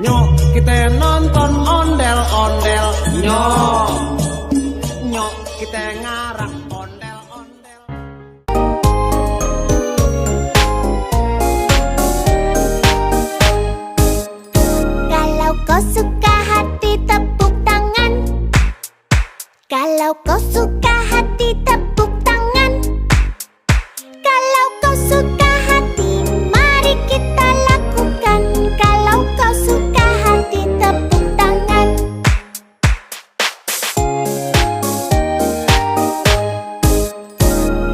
Nyok kita nonton ondel-ondel. Nyok nyok kita ngarang ondel-ondel. Kalau kau suka hati tepuk tangan. Kalau kau suka hati tepuk tangan. Kalau kau suka hati mari kita lakukan. Kalau kau suka hati tepuk tangan.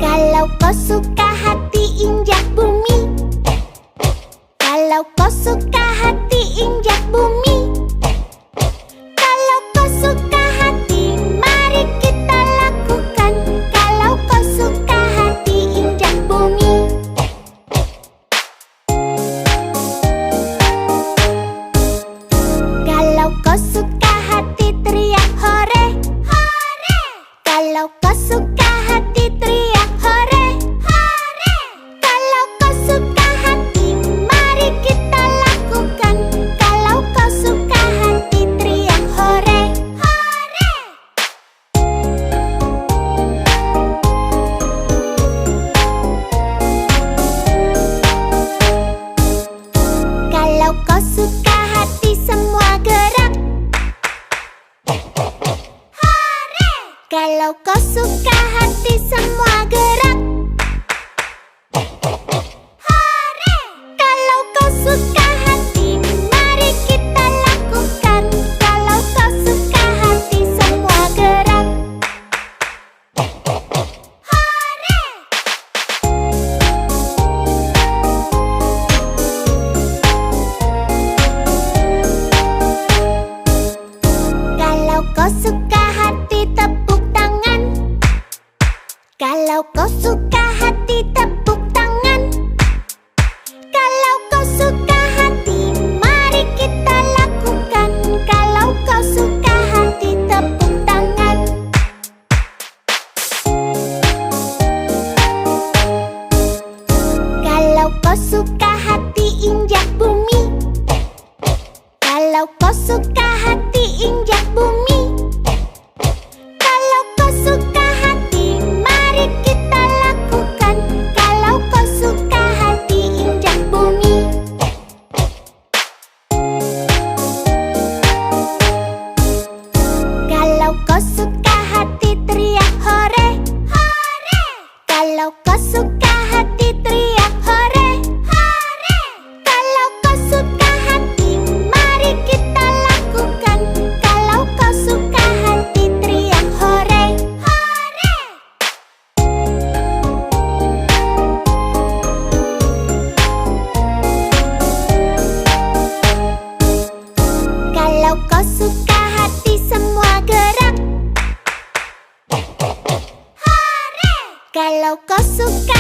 Kalau kau suka hati injak bumi. Kalau kau suka hati injak bumi. Kalau kau suka hati mari kita lakukan. Kalau kau suka hati injak bumi. Kalau kau suka hati teriak hore, hore. Kalau kau suka hati teriak hore, hore. Kalau kau suka hati mari kita lakukan. Kalau kau suka hati teriak hore, hore. Kalau kau suka hati semua gerak, hore. Kalau kau suka hati semua gerak, hore. Kalau kau suka hati mari kita lakukan. Kalau kau suka hati semua gerak, hore. Kalau kau suka hati tepuk tangan. Kalau kau suka hati tepuk tangan. Kalau kau suka hati mari kita lakukan. Kalau kau suka hati tepuk tangan. Kalau kau suka hati injak bumi. Kalau kau suka hati injak bumi. Kalau kau suka hati mari kita lakukan. Kalau kau suka hati injak bumi. Kalau kau suka hati teriak hore, hore. Kalau kau suka hati teriak hore, hore. Kalau kau suka hati mari kita lakukan. Kalau kau suka hati teriak hore, hore. Kalau kau suka hati semua gerak, hore. Kalau kau suka